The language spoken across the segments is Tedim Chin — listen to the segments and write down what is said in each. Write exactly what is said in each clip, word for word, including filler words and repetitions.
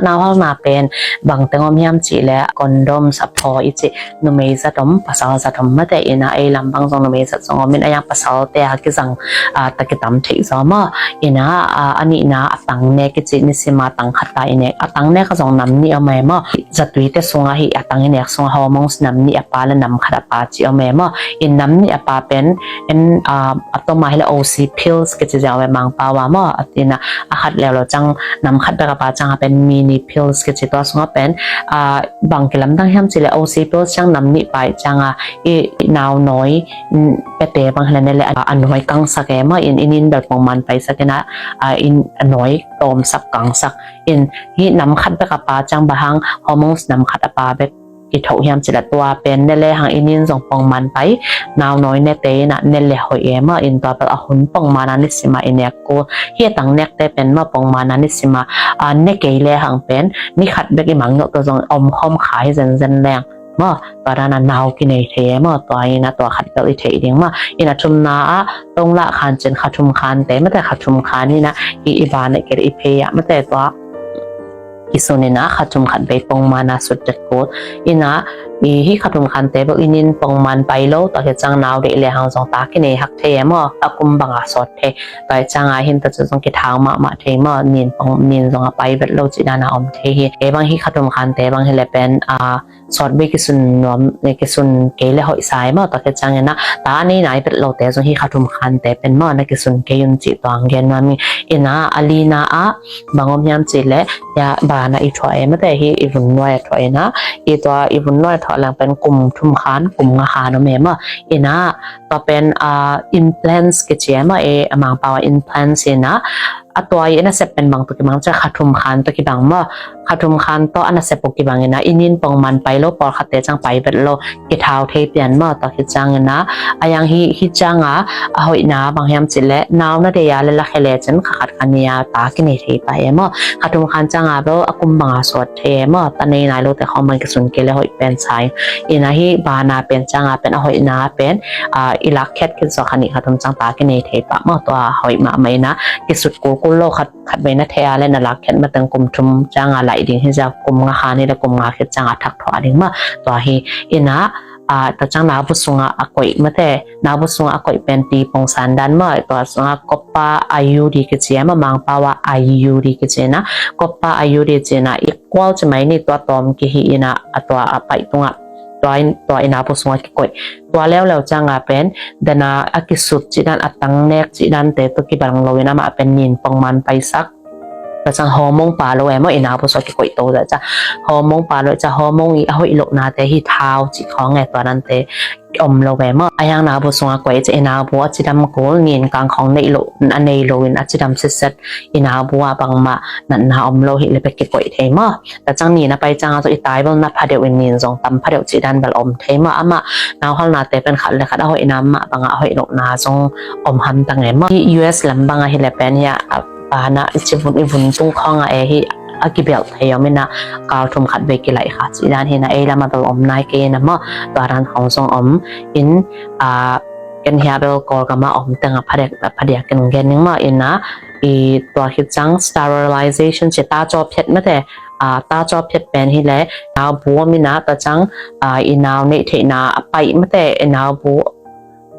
Nauhalna pen bang teng om hiam cih leh condom, saphaw i cih, numei zat om, pasal zat om mate. Ina ei lam bang zong numei zat zong om in, a yang pasalte a kizang a, ta kitam theih zaw maw. Ina a, a nihna a tang nek i cih, nisima tang khat ta i nek, a tang nek a zong nam nih om e maw. Zatuite sungah hi a tang i nek sungah hormones nam nih a pa le nam khat a pa cih om e maw. In nam nih a pa pen en a, a toma hi le O C pills kici ziau e Mangpau a maw. A tina a khat leuleu ciang nam khat bek a pa ciang a pen mini pills kici, tua sungah pen a, bang kilamdang hiam cih leh O C pills ciang nam nih pa i ciang a i, i nau nawi, mm, pete bang hi le ne le a, a nawi kangsak e maw. In, in, in bel pongman paisak in a, a, in a nawi tawmsak kangsak. In hi nam khat bek a pa ciang bang hang hormones nam khat a pa bek i thoh hiam cih leh tua pen ne le hang in, in zong pongman pai, nau nawi ne te in a ne le hoih e maw. In tua bel a hun pongman a nisima i nek kul. Hi a tang nekte pen maw pongman a nisima a ne kei le hang pen ni khat bek i mang nop tua zong om khawm kha hi zenzen leng maw. Tua dan a nau kinei thei e maw. Tua in a tua khat bel i theih ding maw. In a thumna ah tong lah khan cin kha thum khante mate, kha thum khan in a i, i ban a kir i phei ah mate, tua kisun in a kha thum khat bei pongman a sut det kul. In a i hi kha thum khante bel in, in pongman pai lo, tua hi ciang nau deih le hang zong ta kinei hak thei e maw. A kum bang a sawt thei. Tua hi ciang a hin ta cu zong kithau mahmah thei maw. Nin pong, nin zong a pai vet lo cih dan a om thei hi. Ei bang hi kha thum khante bang hi le pen a, sawt bei kisun nuam, kisun kei le hoih sa e maw. Tua hi ciang in a ta a nei nai vet lote zong hi kha thum khante pen maw na kisun kei un cih tua hong gen nuam ing. In a a lina ah bang om hiam cih leh, ya, ban a i thuah e mate, hi i vun nuai a thuah in a, i tua i vun nuai a thuah leng pen kum thum khan, kum nga khan om e maw. In a tua pen a, implants kici e maw, e, a Mangpau a implants in a, a tua i a nasep pen bang tawh kibang cih leh kha thum khan tawh kibang maw. Kha thum khan tawh a nasep uh kibang in a, in, in pongman pai lo, pawlkhatte ciang pai vet lo, kithau thei pian maw. Tua hi ciang in a, a yang hi, hi ciang a, a hoihna bang hiam cih leh nau na deih a le la khe le cin kha khat kha ni a ta kinei thei pah e maw. Kha thum khan ciang a bel a kum bang a sawt thei e maw. Ta nei nai lote khawng bang kisun kei le hoih pen sa ing. In a hi ban a pen ciang a pen a hoihna pen a, i lak khiat khit zaw kha nih kha thum ciang ta kinei thei pah maw. Tua hoih mahmah in a kisut kulkul lo, khat khat bei na thei a le na lak khiat mateng kum thum ciang a laih ding hi zia, kum nga khan hi le kum nga khit ciang a thak thuah ding maw. Tua hi in a, a, ta ciang naubu sungah a koih mate, naubu sungah a koih pen ti pongsan dan maw. Tua sungah copper I U D kici e maw, Mangpau a I U D kici in a, copper I U D ci in a, i kual ci mai ni, tua tawm kihi in a, a tua a paih tungah tua in, tua i naubu sungah kikoih. Tua leuleu ciang a pen dana a kisut cih dan, a tang nek cih dante tawh kibang lo in amah pen nin pongman paisak. Tua ciang hormone pa lo e maw, i naubu sungah kikoih to zah ciang hormone pa lo ciang hormone i a hoih lohnate hi thau cih khawng e, tua dante om lo e maw. A yang naubu sungah koih ciang i naubu a cidam kul, nin kang khawng neih lo, a nei lo in a cidam sitset, i naubu ah bangmah natna om lo hi le bek kikoih thei maw. Tua ciang nin a pai ciang a zong i tai bel na phadeuh in nin zong tam phadeuh cih dan bel om thei maw. Amah nauhalnate pen khat le khat a hoihna mah bangah a hoih lohna zong om hamtang e maw. Hi U S lam bangah hi le pen hi a, a, a na i ci vun, i vun tung khawngah e hi a kibelh thei om in a, kal thum khat bei kilaih kha cih dan hi in a, ei lamah bel om nai kei in a maw. Tua dan khawng zong om in a, ken hi a bel Kawlgamah om tengah phadiak, phadiak in gen ning maw. In a i tua khit ciang sterilization ci, tacaw phiat mate, a, tacaw phiat pen hi le, naubu om in a, ta ciang, a, i nau neih theihna a paih mate, i naubu,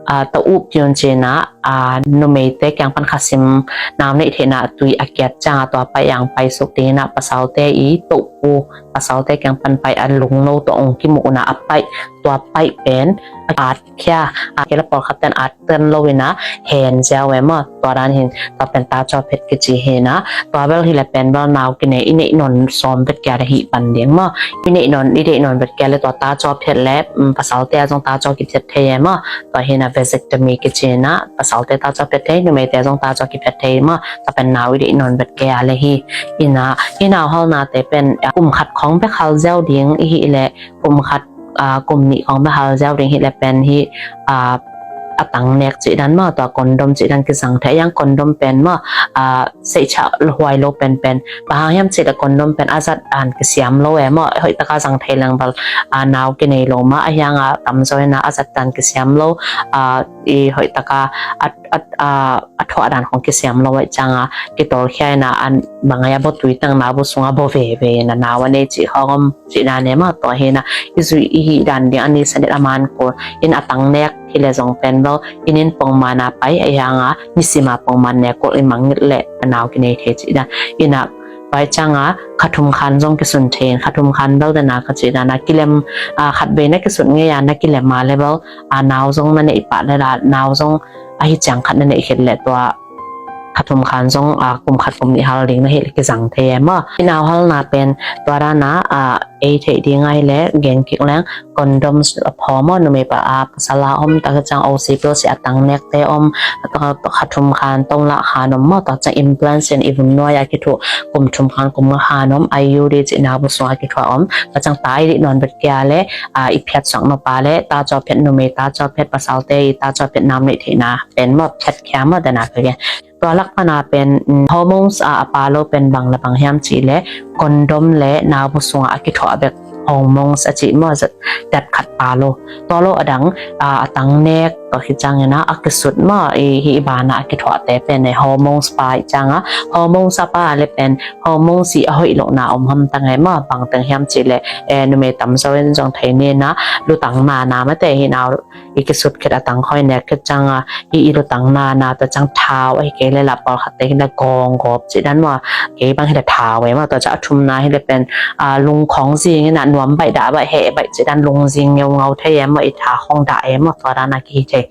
a, ta up piun ci in a, a, numeite kiang pan khasim nau neih theihna tui a kiat ciang a tua paih ang paisuk ding in a, pasalte i tohpu, pasalte kiang pan paih a lungno tawh ong kimuh un a, a paih, tua paih pen a at khia, a kei le pawlkhat ten at ten lo in a hen ziau e maw. Tua dan hin tua pen tacaw phiat kici hi in a, tua bel hi le pen bel nau kinei i neih nawn sawm vet kia le hih pan ding maw. I neih nawn, i deih nawn vet kia le tua tacaw phiat le, um, pasalte a zong tacaw kiphiat thei e maw. Tua hi in a vasectomy kici in a, pasalte tacaw phiat thei, numeite a zong tacaw kiphiat thei maw. Tua pen nau i deih nawn vet kia le hi in a, hi nauhalnate pen, a, kum khat khawng bek hal ziau ding i hi le, kum khat, a, kum nih khawng bek hal ziau ding hi le pen hi, a, a tang nek cih dan maw, tua condom cih dan kizang thei a, condom pen maw, a, seihchah huai lo penpen, bang hang hiam cih leh condom pen a zat dan kisiam lo e maw, hoih taka zang thei leng bel, a, nau kinei lo mah, a hiang a tamzaw in a zat dan kisiam lo, a, i hoih taka a, a, a, a thuah dan khong kisiam lo ahih ciang a, kitawlkhia in a, a bang a bawtui tang nau bu sung a baw veve in a nau a nei cih khong om cih dan e maw, tua hi in a, i zuih i hih dan ding a ni sa det a man kul in a tang nek hi leh zong pen bel, i nin pongman a pai, a hiang a nisim a pongman nek kul i mangngilh leh a nau kinei thei cih dan in a, tua ahih ciang a kha thum khan zong kisun thei in, kha thum khan bel dan a ka cih dan a kilem, a, khat vei na kisun ngei a na kilem a leh bel, a, nau zong na neih pah leh la, nau zong ahi ciang khat na neih khit leh tua kha thum khan zong, a, kum khat kum nih hal ding na hih leh kizang thei e maw. I nau halna pen tua dan a, a, ei theih ding ahih leh gen kik leng, condom a phaw maw, numei pa, a, pasal a om tak ciang O C pil si a tang nekte om, a, tua, tua kha thum khan tawm lah khan om maw, tua ciang implant sin i vun nuai a kithuah kum thum khan kum nga khan om, I U D cih nau bu sung a kithuah om, tua ciang ta i dih nawn bet kia leh, a, i phiat suak nop a leh, ta caw phiat numei, ta caw phiat pasalte, i ta caw phiat nam neih theihna pen maw, phiat khia maw, dan a ka gen. Tua lak pan a pen, mm, hormones a, a pha lo pen bang leh bang hiam cih leh, condom leh nau bu sung a kithuah bek hormones a cih maw, zat, zat khat pha lo. Tua lo a dang, a, a tang nek, tua khit ciang in a, a kisut maw, i, hih ban a a kithuahte pen e hormones pha ahih ciang a, hormones a pha leh pen, hormones i a hoih lohna om hamtang e maw, bang teng hiam cih leh, e, numei tamzaw in zong thei ni in a, lutang nana mate hi in a, i kisut khit a tang khawng i nek khit ciang a, i, i lutang nana, tua ciang thau, ahih kei leh la pawlkhatte hi in a gawng gawp cih dan maw, kei bang hi leh thau e maw, tua ciang a thumna hi leh pen, a, lung khawng zing in a nuam baih dah baih heh baih cih dan lung zing ngeungau thei e maw, i tha khawng dah e maw, tua dan a kihi thei.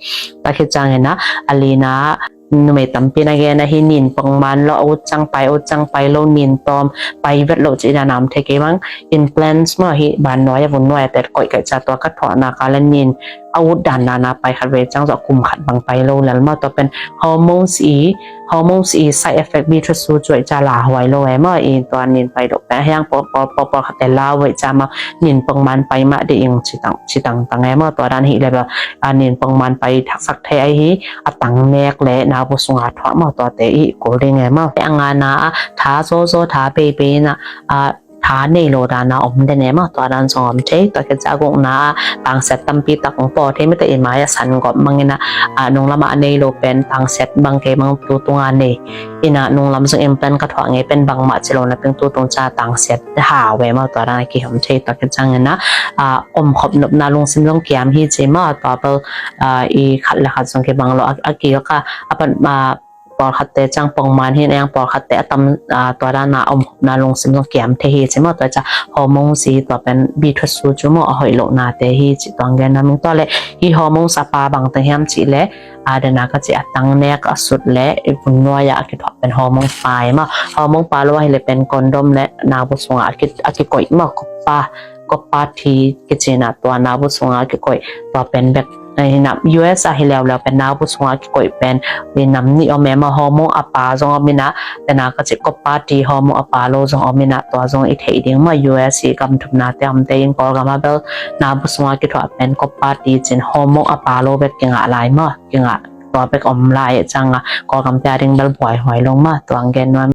Tua khit ciang in a, a lina, numei tampi in a gen ahi, nin pongman lo, a ut ciang pai, ut ciang pai lo, nin tawm pai vet lo cih dan a om thei, kei bang implants maw, hih ban nuai a vun nuai a tet koih kaih ciang tua ka thuahna ka leh nin a ut dan dan a pai khat vei ciang zong kum khat bang pai lo lel maw, tua pen hormones i, hormones i side effect bi thut su cuai ciang la huai lo e maw, i tua nin pai lo pen a hiang pawl, pawl, pawl, pawlkhatte la huai ciang maw, nin pongman pai mah ding ci tang, ci tangtang e maw, tua dan hi leh bel, a, nin pongman pai thaksak thei ahi, a tang nek leh nau bu sung a thuah maw, tuate i kul ding e maw. A ngana a, tha zawzaw, tha beibei in a, a, tha nei lo dan a om den e maw, tua dan zong om thei. Tua khit ciang a gukna a, tangsiat tampi tak hong pua thei mite, i mai a san gawp mang in a, a, nunglam a nei lo pen tangsiat bang kei bang tu tung a nei in a, nunglam zong implant ka thuah ngei pen bangmah ci lo napi in tu tung ciang tangsiat hau e maw, tua dan a ki om thei. Tua khit ciang in a, a, om khop nopna lungsim zong kiam hi ci maw, tua bel, a, i khat leh khat zong kibang lo, a, a kik a, a pan, a, pawlkhatte ciang pongman hi in a, pawlkhatte a tam, a, tua dan a om khopna lungsim zong kiam thei hi ci maw, tua ciang hormones i tua pen bi thut su cu maw, a hoih lohnate hi ci, tua hong gen nuam ing. Tua leh hih hormones a pha bang teng hiam cih leh, a, dan a ka cih a tang nek a sut leh i vun nuai a a kithuah pen hormones pha e maw. Hormones pha lo ahih leh pen condom leh nau bu sung a a ki, a kikoih maw, copper, copper T kici in a, tua nau bu sung a a kikoih, tua pen bek, eh, hi in a, U S a hi leuleu pen nau bu sung a a kikoih pen i nam nih om e maw, hormones a pha zong om in a, dan a ka cih copper T hormones a pha lo zong om in a, tua zong i theih ding maw, U S i gam thumnate omte in, Kawlgam a bel nau bu sung a kithuah pen copper T ci in hormones a pha lo bek kingah lai maw, kingah, tua bek om lai ahih ciang a, Kawlgamte a ding bel buaihuai lo maw, tua hong gen nuam.